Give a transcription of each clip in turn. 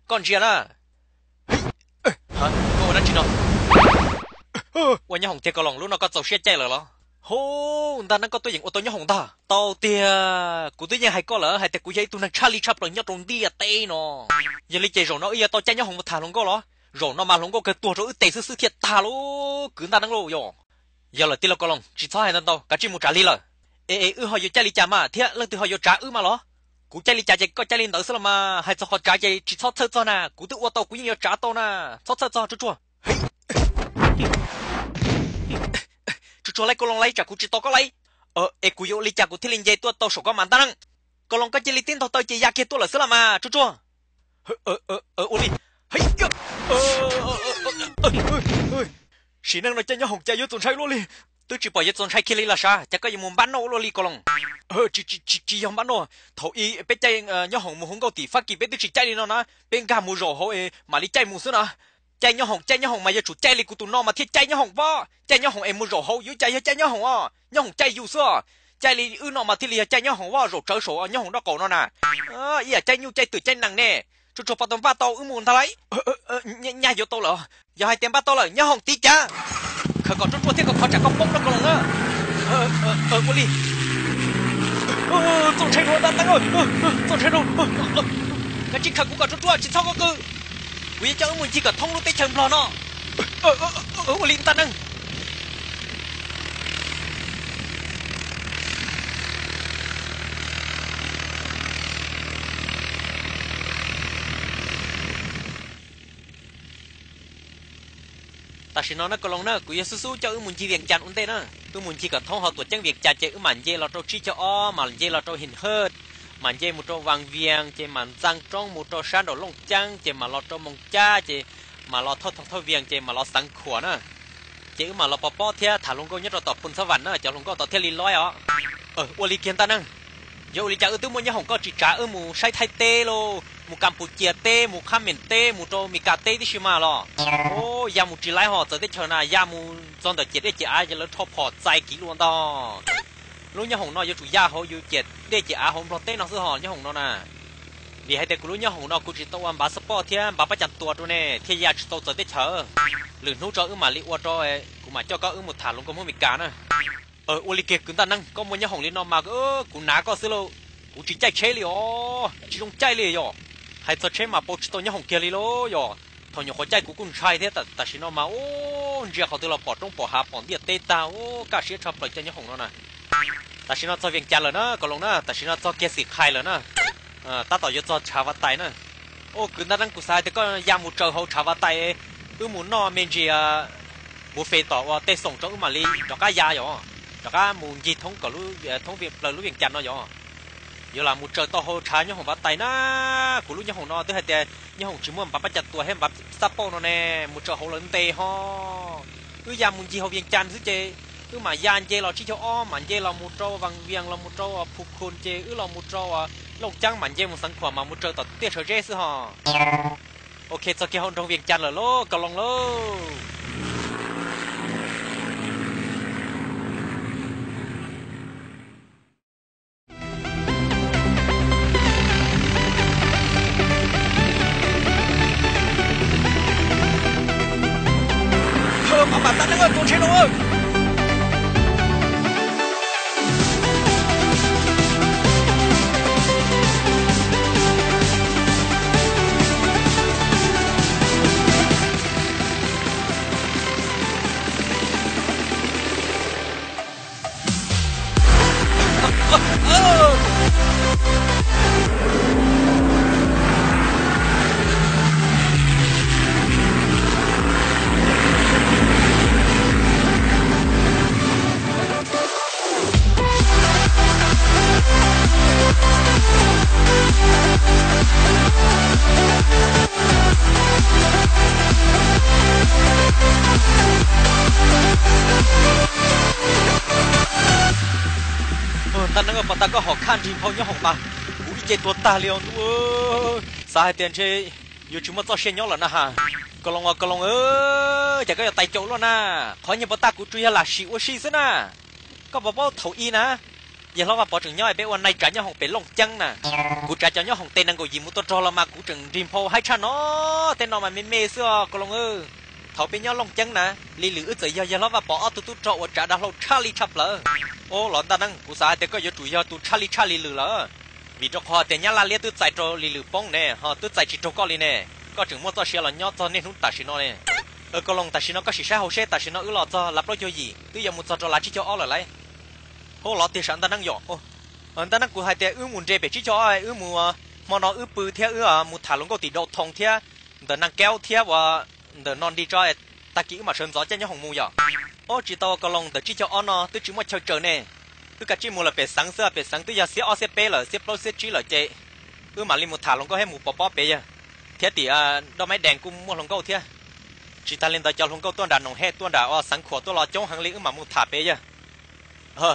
Koj ntsia na. Koj ua dab tsi no? Ua nyob hoom tiag Koj Loos, lub no koj txaus siab caij lawm los? Hub, Ntaj Neeb koj tuaj yeem ua tau nyob hoom ntag. Tau tiag, kuv twb yeej hais koj lawm hais tias kuv yog ib tug neeg tshaj li tshaj plaws nyob rau ntiaj teb no. Yog li ces zaum no wb yuav tau caij nyob hoom mus tham hluas nkauj los? Zaum no mas hluas nkauj kawg tuag rau wb tes xwb xwb thiaj tag lauj, kwv Ntaj Neeb lauj yom. Yog lawm tij laug Koj Loos, tsis txhob hais ntau ntau, kav tsij mus tsav li lawm. Es es wb ho yuav caij li cas mas thiab leej twg ho yuav tsav wb mas los? Kuv caij li cas ces koj caij li ntawd xwb los mas, hais txog qhov tsav ces tsis txhob txhawj txog na, kuv twb ua tau kuv yeej yuav tsav tau na. Txhob txhawj txog, tsuag tsuag. Tsuag tsuag lauj Koj Loos lauj, tsam kuv tsis tos koj lauj. Es kuv yuav ua li cas kuv thiaj li nce tuaj tau saum koj mas Ntaj Neeb? Koj Loos koj cia li tib ntaug taw ces ya kiag tuaj lawm xwb los mas, tsuag tsuag. Ua li. Sim neej no caij nyob hoom cas yuav txaus ntshai luaj li. Twb tsis pom yuav txaus ntshai kiag li los sav, cas koj yuav mus npab noj ua luaj li Koj Loos? Tsis, tsis yog npab noj, thaum ub peb caij nyob hoom mus hu nkauj tim Fab Kis peb twb tsis caij li no na, peb nkag mus zaum hauv es mam li caij mus xwb na. Caij nyob hoom, caij nyob hoom mas yuav tsum caij li kuv tus no mas thiaj caij nyob hoom pob. Caij nyob hoom es mus zaum hauv yuav cas yog caij nyob hoom os, nyob hoom caij yus xwb os. Caij li wb no mas thiaj li yog caij nyob hoom os, zaum tsawv saum nyob hoom nraub qaum no na. Ib yam caij nyuj caij twm caij nees ne. Tsuag tsuag, pom tau npaj tau wb mus ntag lauj. Nyaj yuav tau lawm, yog hais tias npaj tau lawm nyob hoom tiv cav. Khawm kom ruaj ruaj thiab kom khov tsam koj poob rau Koj Loos na. Ua li. Txaus ntshai rau Ntaj Neeb, txaus ntshai rau. Kav tsij khawm kuv kom ruaj ruaj tsis txhob qw qw. Kuv yuav coj wb mus ncig kom thoob lub teb chaws Nplog no. Ua li Ntaj Neeb. Tam sim no na Koj Loos na, kuv yuav xub xub coj wb mus ncig Vias Cas ua ntej na. Wb mus ncig kom thoob hauv tuam ceeb Vias Cas ces wb mam nce los rau tsib caug ob, mam nce los rau Him Hawj, mam nce mus rau Vas Vias ces mam ntxeev roob mus rau sab nraum Looj Ceeb ces mam los rau Moos Cab ces mam los thauj Thoo Thauj Vias ces mam los Xeev Khuam na. Ces wb mam los pov pob thiab tham hluas nkauj nyob rau tom Pus Ntxhab Vam na, cov hluas nkauj tod thiaj li loj os. Ua li kiag Ntaj Neeb, yog ua li cas wb twb muaj nyob hoom koj tsis tsav wb mus saib Thaib teb lauj, mus Kas Pus Cias teb, mus Qhab Meem teb, mus rau Mes Kas teb tib si mas los? Ya mus tsis laib ho, txawv teb chaws na, ya mus txog ntawm ciam dej ciam av ces lawv rho phom txais kiv lua ntag. Lub nyob hoom no yuav tsum ya hauv yus ciam dej ciam av hauv Nplog teb no xwb ho nyob hoom no na. Vim hais tias kuv lub nyob hoom no kuv tsis tau ua npav xab poj thiab npav pab cas tuas rau ne thiaj ya tsis tau txawv teb chaws. Lwm hnub tso wb mam li ua rau, kuv mam coj koj wb mus tham hluas nkauj Hmoob Mes Kas na. Ua li kiag kwv Ntaj Neeb, koj muaj nyob hoom li no mas kuv hnav koj xwb lauj. Kuv tsis caij tsheb li os, tsis zoo caij li yom. Hais txog tsheb mas pau tsis tau nyob hoom kiag li lauj yom. Thaum nyuam qhuav caij kuv kuj ntshai thiab, tam sim no mas u, ntsia qhov twg los pom roob pom hav pom ntiaj teb tag u, kaj siab tshaj plaws caij nyob hoom no na. Tam sim no txog Vias Cas lawm na Koj Loos na, tam sim no txog kiag Xim Qhais lawm na. Tab tom yuav txog Tshav Vaj Tais na. U, kwv Ntaj Neeb, kuv xav hais tias koj ya mus tsaws hauv Tshav Vaj Tais, wb mus noj me ntsis buffet tom uas tej xoom rau wb mam li rov qab ya yom. Rov qab mus ncig thoob kom thoob plaws lub Vias Cas no yom. Yuav lam mus tsaws tau hauv tshav nyob hoom Vaj Tais na. Kuv lub nyob hoom no twb hais tias nyob hoom tsis muaj npav pab cas tuas thiab npav xab poj no ne, mus tsaws hauv lawv ntes ho. Wb ya mus ncig hauv Vias Cas xwb ces wb mam ya nce los tsib caug ob mam nce los mus rau Vas Vias los mus rau Phu Khun ces wb los mus rau Looj Ceeb mam nce mus Xeev Khuam mam mus tsaws tom tiaj Tshav Zeb xwb ho. Ok, txog kiag hauv nroog Vias Cas lawm lauj Koj Loos lauj. Ntaj Neeb, pas tas koj hom khaj nrig nphau nyob hoom mas kuv ib ce tuag tag li os ntuj. Xav hais tias ntshe yuav tsis muaj txoj sia nyob lawm na has. Koj Loos, Koj Loos, cas koj yuav tais caum luaj na. Qhov nyiaj pas tas kuv tsuas yog lam sim ua si xwb na. Koj puas paub thaum ub na, Yawg hlob Vaj Pov tseem nyob peb ua nai tsav nyob hoom pem Looj Ceeb na. Kuv tsav cov nyob hoom tes nees nkaum yim mus tuaj rog los mas kuv tseem nrig nphau haib tshaj no. Tej no mas me me xwb os Koos Loos. Thaum peb nyob Looj Ceeb na, Lis Lwm wb txawm yog yawg hlob Vaj Pov ob tug tub rog uas tsav dav hlau tshaj li tshaj plaws. Ub, los Ntaj Neeb, kuv xav hais tias koj yuav tsum yog tus tshaj li tshaj Lis Lwm lawm, vim rau qhov tias Nyab Laj liab twb txais rau Lis Lwm poob ne, ho twb txais tsis raug koj li ne. Koj tseem muaj txoj sia los nyob txog niaj hnub tam sim no ne. Koos Loos, tam sim no koj sim saib hauv seb, tam sim no wb los txog lav plaub caug yim, twb yuav mus txog rau lav tsib caug ob lawm lauj. Hub, los tiag sav Ntaj Neeb yom. Ntaj Neeb, kuv hais tias wb mus nres pem tsib caug ob, wb mus, hmo no wb pw thiab wb mus tham hluas nkauj tim Dau Thoo thiab ntawm Naj Kaub thiab uas ntawm no nti tso, tag kis wb mam sawv ntxov coj nyob hoom mus yom. Ub, tsis tau Koos Loos, ntawm tsib caug ob no twb tsis muaj chaw tsaws ne. Wb kav tsij mus lawm pem xeev xwb, pem xeev twb yog xiab ob xiab peb lawm, xiab plaub xiab tsib lawm ces wb mam li mus tham hluas nkauj thiab mus pov pob pem yawg. Thiab tim Doj Maib Dees kuj muaj hluas nkauj thiab. Tsis tas li ntawd cov hluas nkauj tuaj nram Noom Hej tuaj nram uas xeev Khuam tuaj los coob heev li, wb mam mus tham pem yawg.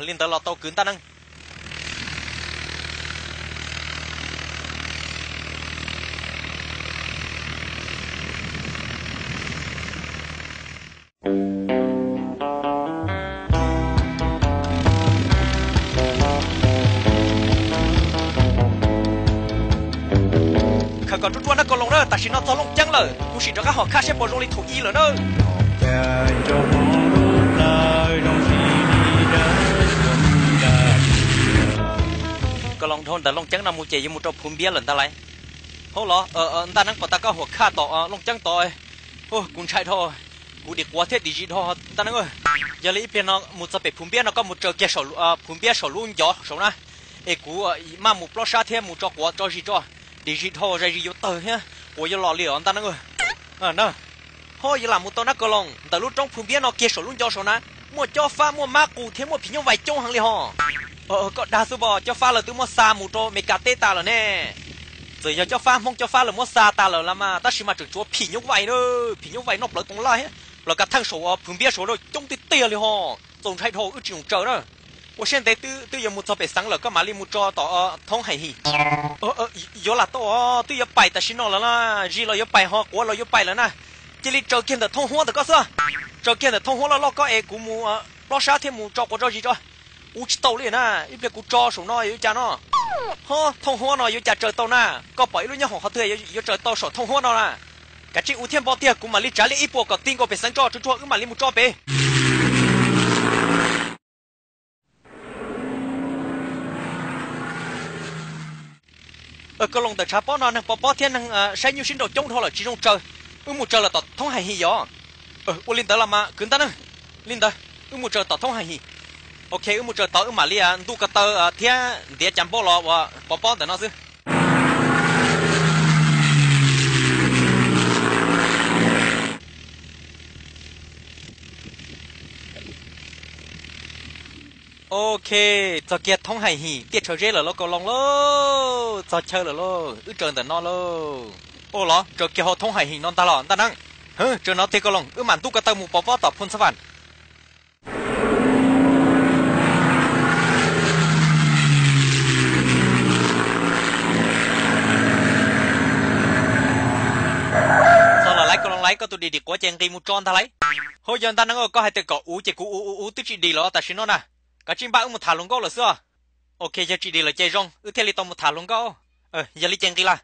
Li ntawd los tau kwv Ntaj Neeb. Khaws kom ruaj ruaj nawb Koos Loos na, tam sim no txog Looj Ceeb lawm, kuv sim rov qab hom khaj seb puas zoo li thaum ub lawm na. Koos Loos, dhau ntawm Looj Ceeb no mus ces yuav mus rau Phuv Npiab lawm ntag lauj. Hauj los, Ntaj Neeb, puas tas koj hom khaj tom Looj Ceeb tod? Kuv ntshai dhau, kuv dim quav thiab dim zis dhau Ntaj Neeb. Yog li ib pliag no mus txog pem Phuv Npiab no koj mus tsaws kiag Phuv Npiab saum lub ncov saud na, es kuv maj mus plob sab thiab mus tso quav tso zis tso, dim zis dhau zais zis yuav tawg thiab quav yuav los li os Ntaj Neeb. Ho yuav lam mus tau nab Koos Loos, ntawm lub roob Phuv Npiab no kiag saum lub ncov saud na, muaj cob fab muaj mab qus thiab muaj phim nyuj vais coob heev li ho. Koj dag xwb pom, cob fab lawv twb muab xa mus rau Meskas teb tas lawm ne. Txawm yog cob fab Hmoob cob fab lawv muab xa tas lawm los mas tab sis mas tseem tshuav phim nyuj vais na, phim nyuj vais noj plawv toov laj thiab plawv kav theej saum Phuv Npiab saud coob tiag tiag li ho. Txaus ntshai dhau wb tsis zoo tsaws na. Ua siab ntev twb yuav mus txog pem xeev lawm koj mam li mus tso tom Thoob Hais His. Yuav lam tau os, twb yuav pais tam sim no lawm na, zis los yuav pais ho quav los yuav pais lawm na. Cia li tsaws kiag ntawm thooj huab ntawm koj xwb. Tsaws kiag ntawm thooj huab loj loj koj es kuv mus plob sab thiab mus tso quav tso zis tso. Ua tsis tau li na, ib pliag kuv tso saum no yuav cas no. Ho thooj huab no yuav cas tsaws tau na, koj pom ib lub nyob hoom qhov twg yuav tsaws tau saum thooj huab no na. Kav tsij ua thiab npo tiag, kuv mam li tsav liaj ib puas kom ti nkaus pem xeev tso, tsuag tsuag wb mam li mus tso pem. Koos Loos, ntawm tshav pob no neeg pov pob thiab neeg saib nyuj sib nraus coob dhau lawm tsis zoo tsaws. Wb mus tsaws lawm tom Thoob Hais His yom. Ua li ntawd los mas kwv Ntaj Neeb, li ntawd wb mus tsaws tom Thoob Hais His. Ok, wb mus tsaws tod wb mam li ntuj ko taw thiab ntiav cas npauj los uas pov pob ntawm no xwb. Ok, txog kiag Thoob Hais His tiaj tshaw zeb lawm lauj Koos Loos lauj, txog chaw lawm lauj, wb tsaws ntawm no lauj. Ua los tsaws kiag hauv Thoob Hais His no ntag los Ntaj Neeb. Tsaws no tiag Koos Loos, wb mam ntuj ko taw mus pov pob tom Phoo Xab Vam. Txog lawm lauj Koos Loos lauj, koj tus dim dim quav ces nqis mus tso ntag lauj. Hauj, yog Ntaj Neeb, koj hais tias kom uv ces kuv uv uv uv twb tsis dim los tam sim no na. Kav tsij npaj wb mus tham hluas nkauj lawm xwb os. Ok, yog tsis dim lawm ces zoo wb thiaj li tau mus tham hluas nkauj. Yog li ces nqis las.